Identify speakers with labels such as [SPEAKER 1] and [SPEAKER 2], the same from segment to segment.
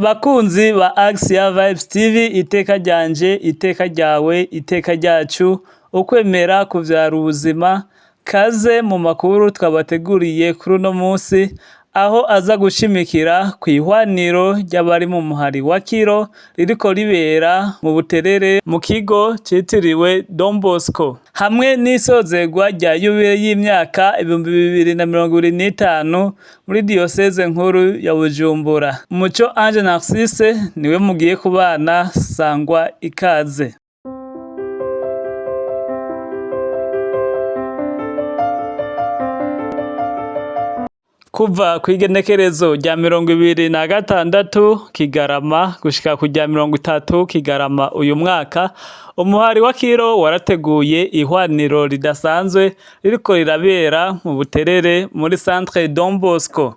[SPEAKER 1] Bakunzi ba Axia Vibes TV, iteka ryanje, iteka ryawe, iteka ryacu, ukwemera kuvyara ubuzima. Kaze mu makuru twabateguriye kuri uno munsi, aho aza gushimikira kw'ihwaniro ry'abari mu muhari wa Kiro ririko ribera mu Buterere mu kigo citiriwe Don Bosco, hamwe n'isozerwa rya yubile y'imyaka 2025 muri diyoseze nkuru ya Bujumbura. Muco Ange Narcisse niwe mugiye kubana, sangwa ikaze. Kuva kw'igenekerezo rya 26 Kigarama gushika ku rya 30 Kigarama uyu mwaka, umuhari wa Kiro warateguye ihwaniro ridasanzwe ririko rirabera mu Buterere muri Centre Don Bosco.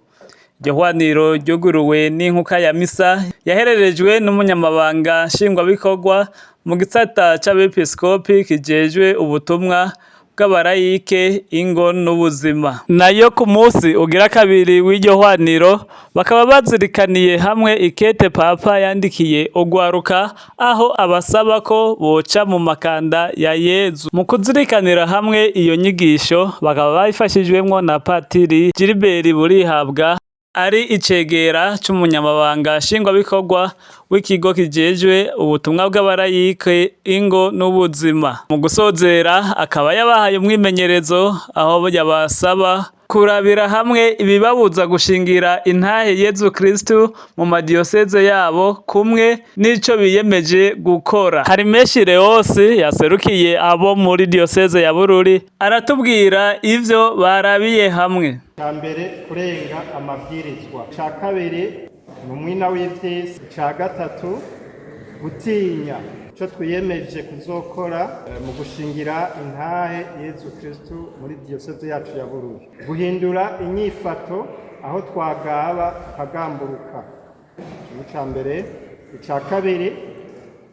[SPEAKER 1] Iryo hwaniro ryuguruwe n'inkuka ya misa yahererejwe n'umunyamabanga nshingwabikorwa mu gisata c'abepiskopi kijejwe ubutumwa bw'abarayike, ingo n'ubuzima. Nayo ku munsi ugira kabiri w'iryo hwaniro bakaba bazirikaniye hamwe ikete Papa yandikiye ugwaruka, aho abasaba ko boca mu makanda ya Yezu. Mu kuzirikanira hamwe iyo nyigisho bakaba babifashijwemwo na Patiri Gilbert Burihabwa, ari icegera c'umunyamabanga nshingwabikorwa w'ikigo kijejwe ubutumwa bw'abarayike, ingo n'ubuzima. Mu gusozera akaba yabahaye umwimenyerezo, aho yabasaba kurabira hamwe ibibabuza gushingira intahe Yezu Kristu mu madiyoseze yabo, kumwe n'ico biyemeje gukora. Hari menshi Leosi yaserukiye abo muri diyoseze ya Bururi, aratubwira ivyo barabiye hamwe.
[SPEAKER 2] Icya mbere, kurenga amabwirizwa. Icya kabiri ni umwina w'ivyisi. Icya gatatu, gutinya. Icyo twiyemeje kuzokora mu gushingira intahe Yezu Kristu muri diyoseze yacu ya Bururi: guhindura inyifato, aho twagaba tukagamburuka. Icya mbere. Icya kabiri,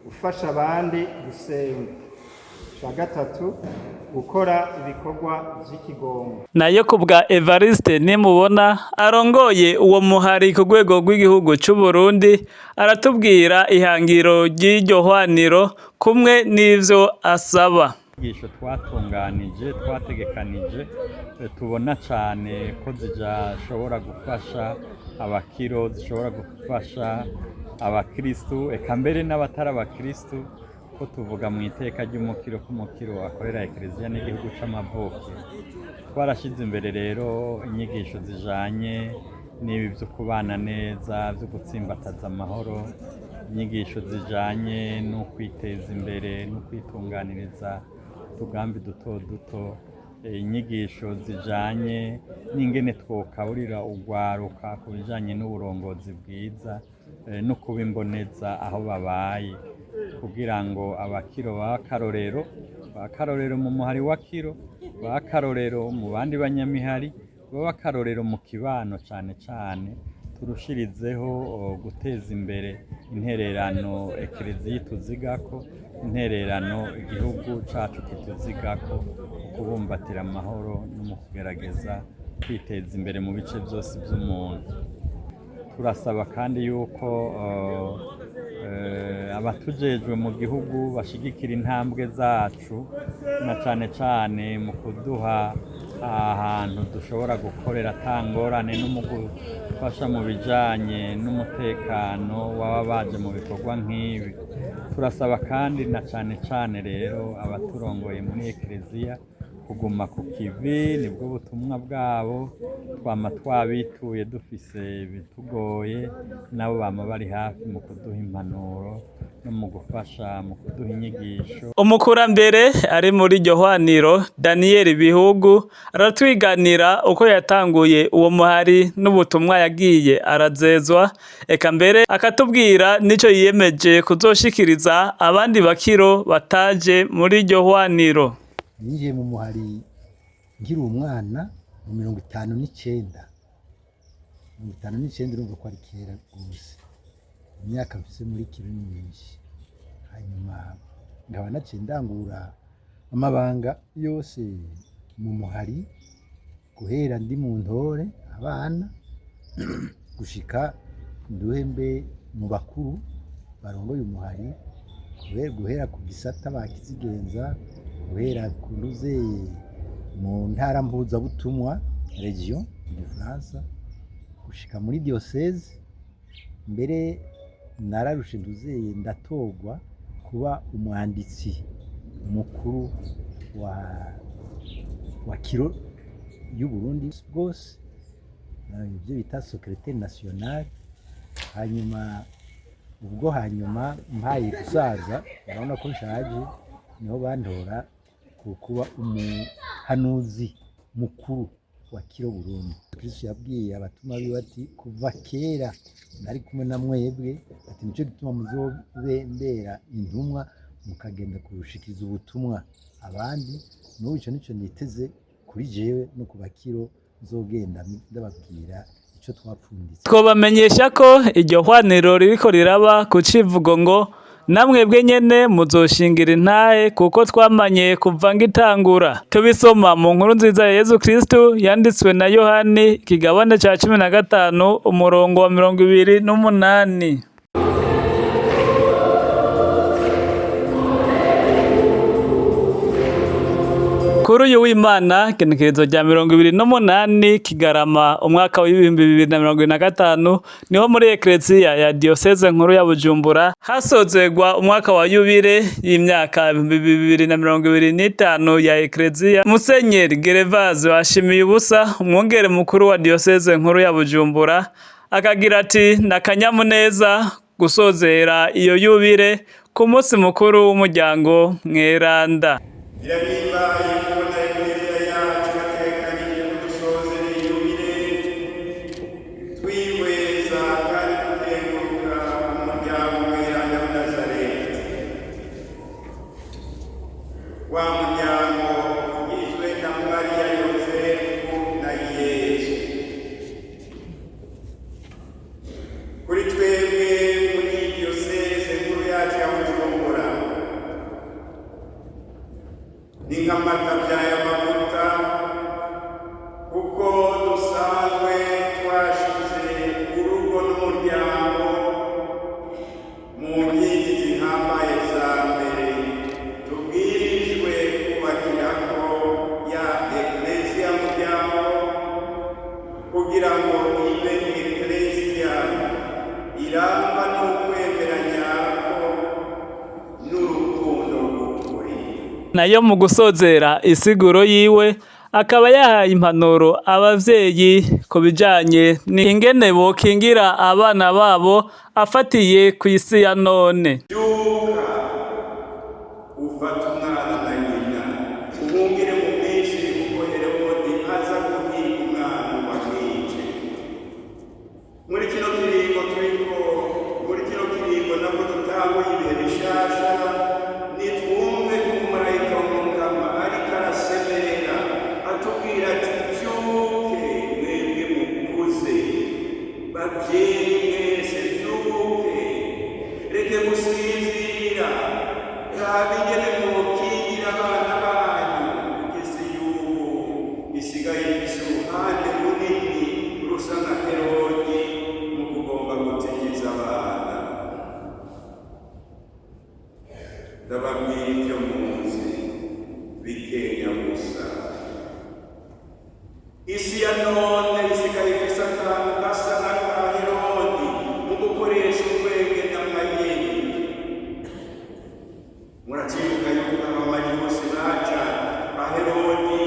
[SPEAKER 2] gufasha abandi gusenga. Icya gatatu, gukora ibikorwa vy'ikigongo.
[SPEAKER 1] Nayo ku bwa Evariste Nimubona, arongoye uwo muhari ku rwego rw'igihugu c'u Burundi, aratubwira ihangiro ry'iryo hwaniro kumwe n'ivyo asaba.
[SPEAKER 3] Inyigisho twatunganije, twategekanije, tubona cyane ko zishobora gufasha abakiro, zishobora gufasha abakristu, eka mbere n'abatari abakristu, ko tuvuga mu iteka ry'umukiro ko umukiro akorera Ekereziya n'igihugu c'amavukiro. Twarashize imbere rero inyigisho zijanye n'ibi byo kubana neza, byo gutsimbataza amahoro, inyigisho zijanye no kwiteza imbere no kwitunganiriza utugambi duto duto, inyigisho zijanye n'ingene twokaburira urwaruka ku bijanye n'uburongozi bwiza, no kuba imboneza aho babaye, kugira ngo abakiro b'akarorero, b'akarorero mu muhari wa Kiro, b'akarorero mu bandi banyamihari, babe akarorero mu kibano. Cane cane turushirizeho guteza imbere intererano Ekereziya ituzigako, intererano igihugu cacu kituzigako, mu kubumbatira amahoro no mu kugerageza kwiteza imbere mu bice vyose vy'umuntu. Turasaba kandi yuko abatujejwe mu gihugu bashigikira intambwe zacu, na cane cane mu kuduha ahantu dushobora gukorera atangorane, no mu gufasha mu bijanye n'umutekano waba baje mu bikorwa nk'ibi. Turasaba kandi na cane cane rero abaturongoye muri Ekereziya kuguma ku kivi, nibwo butumwa bwabo. Twama twabituye dufise ibitugoye, nabo bama bari hafi mu kuduha impanuro no mu gufasha mu kuduha inyigisho.
[SPEAKER 1] Umukurambere ari muri iryo hwaniro, Daniel Bihugu, aratwiganira uko yatanguye uwo muhari n'ubutumwa yagiye arazezwa, eka mbere akatubwira n'ico yiyemeje kuzoshikiriza abandi bakiro bataje muri iryo hwaniro.
[SPEAKER 4] Ninjiye mu muhari nkiri umwana mu 59. 59, urumva ko ari kera rwose. Imyaka mfise muri Kiro ni myinshi. Hanyuma nkaba naciye ndangura amabanga yose mu muhari, guhera ndi mu ntore abana gushika nduhe mbe. Mu bakuru barongoye umuhari, guhera ku gisata bakizigenza, guhera ku ntuze mu ntara mpuzabutumwa, région mu gifaransa, gushika muri diocèse. Mbere nararushe nduzeye, ndatorwa kuba umwanditsi mukuru wa kiro y'u Burundi bwose, ibyo bita secrétaire national. Hanyuma ubwo hanyuma mpaye gusaza, urabona ko nshaje, niho bantora ku kuba umuhanuzi mukuru wa kiro Burundi. Kristo yabwiye abatuma biwe ati: "Kuva kera nari kumwe na mwebwe," ati: "Nico gituma muzobembera intumwa, mukagenda kurushikiriza ubutumwa abandi." N'ubu ico nico niteze kuri jewe no ku bakiro, nzogenda ndababwira ico twapfunditse.
[SPEAKER 1] Twobamenyesha ko iryo hwaniro ririko riraba ku civugo ngo: "Namwebwe nyene muzoshingira intahe kuko twamanye kuva ngitangura." Tubisoma mu nkuru nziza ya Yezu Kristu yanditswe na Yohani, ikigabane ca 15, umurongo wa 28. Kuri uyu w'Imana, igenekerezo rya 28 Kigarama umwaka w'2025, niho muri Ekereziya ya Diyoseze nkuru ya Bujumbura hasozerwa umwaka wa yubile y'imyaka 2025 ya Ekereziya. Musenyeri Gervaze Bashimiye ubusa, umwungere mukuru wa Diyoseze nkuru ya Bujumbura, akagira ati: "N'akanyamuneza gusozera iyo yubile ku munsi mukuru w'umuryango mweranda."
[SPEAKER 5] Birahimbaye kubona Eklezia yacu yatekanije kudusozera iyubile, twihweza kandi dukenguruka umuryango mweranda wa Nazareti, wa muryango ugizwe na Mariya, Yozefu na Yesu. Kuri twebwe muri diyoseze nkuru yacu ya Bujumbura ni nk'amata amavuta, kuko dusanzwe twashize urugo n'umuryango mu nkingi zihambaye za mbere tubwirijwe kubakirako ya Eklezia muryango, kugira ngo ibe Eklezia irangwa n'ukwemera nyako n'urukundo rw'ukuri.
[SPEAKER 1] Nayo mu gusozera isiguro yiwe, akaba yahaye impanuro abavyeyi ku bijanye n'ingene bokingira abana babo afatiye kw'isi ya none.
[SPEAKER 5] Byuka, ufate umwana na nyina, uhungire mu Misiri, kuko Herodi aza guhiga umwana wamwice. Muri kino kiringo turiko, muri kino kiringo nabwo dutanguye ibihe bishasha, nitwumve ko umumarayika w'Umukama ariko arasemerera atubwira ati: "Vyuke mwebwe mukuze, bavyeyi mwese, vyuke, reke gusinzira, raba ingene mwokingira abana banyu, kuko isi y'ubu isigaye ifise uruhande runini rusa na Herodi mu kugomba gutekiza abana." Ndababwira ibyo muzi bikenya gusa. Isi ya none isigaye ifise akantu gasa n'aka Herodi mu gukoresha ubwenge n'amayeri. Muracibuka yuko abamajusi baca ba Herodi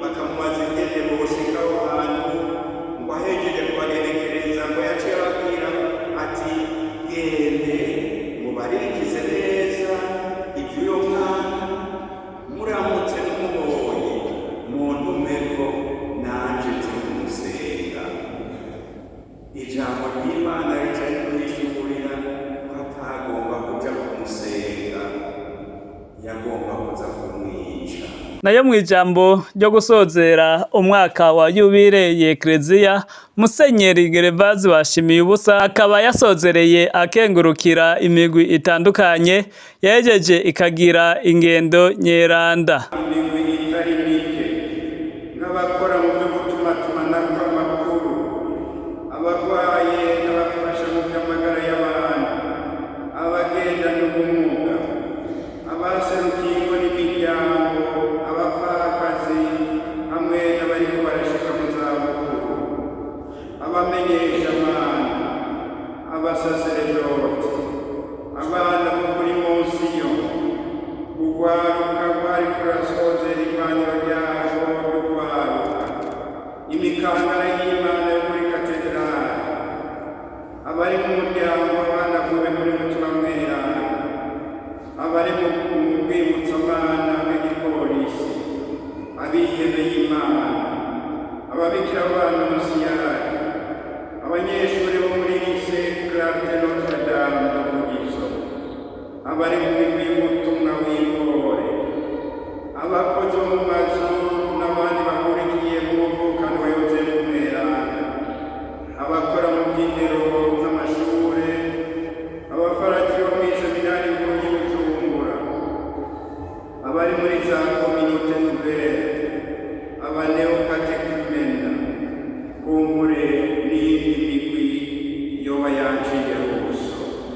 [SPEAKER 5] bakamubaza ingene boshika aho hantu, ngo ahejeje kubagenekereza, ngo yaciye ababwira ati: "Gende mubaririkize neza ivy'uyo mwana, muramutse mumubonye muntumeko, nanje nze kumusenga." Ijambo ry'Imana rica rimwishurira ko atagomba kuja kumusenga, yagomba kuza kumwica.
[SPEAKER 1] Nayo mu ijambo ryo gusozera umwaka wa yubile y'Ekereziya, Musenyeri Gervaze Bashimiye ubusa akaba yasozereye akengurukira imigwi itandukanye yahejeje ikagira ingendo nyeranda.
[SPEAKER 5] Imigwi itari mike, nk'abakora mu byo gutumatumanako amakuru, abarwaye n'abafasha mu by'amagara y'abantu. Abari mu rwibutso-mana rw'igipolisi, abihebeye Imana, ababikira b'Abanonsiyari, abanyeshuri bo muri Lycée Clarté Notre Dame de Vugizo, abari mu migwi y'ubutumwa w'intore, abakozi bo mu mazu n'abandi bahurikiye mu muvukano wa Yozefu Mweranda, abakora mu by'indero z'amashure, abafarati bo mw'iseminari nkuru y'i Bujumbura, abari muri za communauté nouvelle, abaneokatekumena, kumbure n'iyindi migwi yoba yaciye ubuso.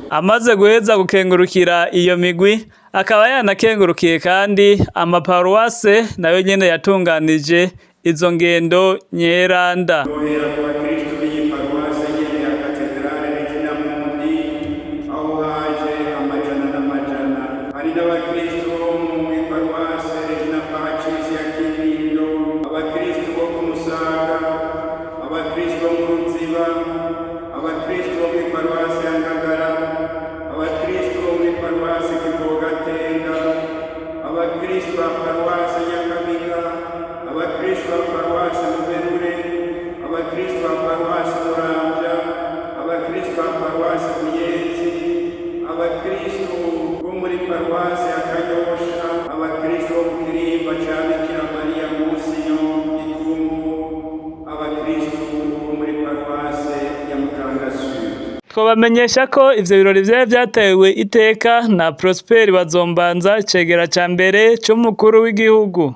[SPEAKER 1] Amaze guheza gukengurukira iyo migwi, akaba yanakengurukiye kandi amaparuwase nayo nyene yatunganije izo ngendo nyeranda.
[SPEAKER 5] Guhera ku bakristu b'iyi paruwase nyene ya Katedrale Regina Mundi, aho haje amajana n'amajana. Hari n'abakristu bo muri paruwase Regina Pacis ya Kinindo, abakristu bo ku Musaga, abakristu bo mu Ruziba, abakristu bo muri paruwase ya Ngagara, abakristu bo muri paruwase Kivogatenga, abakristu ba paruwase Nyakabiga, abakristu ba paruwase Muberure, abakristu ba paruwase Muramvya, abakristu ba paruwase Buyenzi, abakristu bo muri paruwase ya Kanyosha, abakristu bo mu kirimba ca Bikira Mariya Musiyo Ikungu, abakristu bo muri paruwase ya Mutanga Sud.
[SPEAKER 1] Twobamenyesha ko ivyo birori vyari vyatewe iteka na Prosper Bazombanza, icegera ca mbere c'umukuru w'igihugu.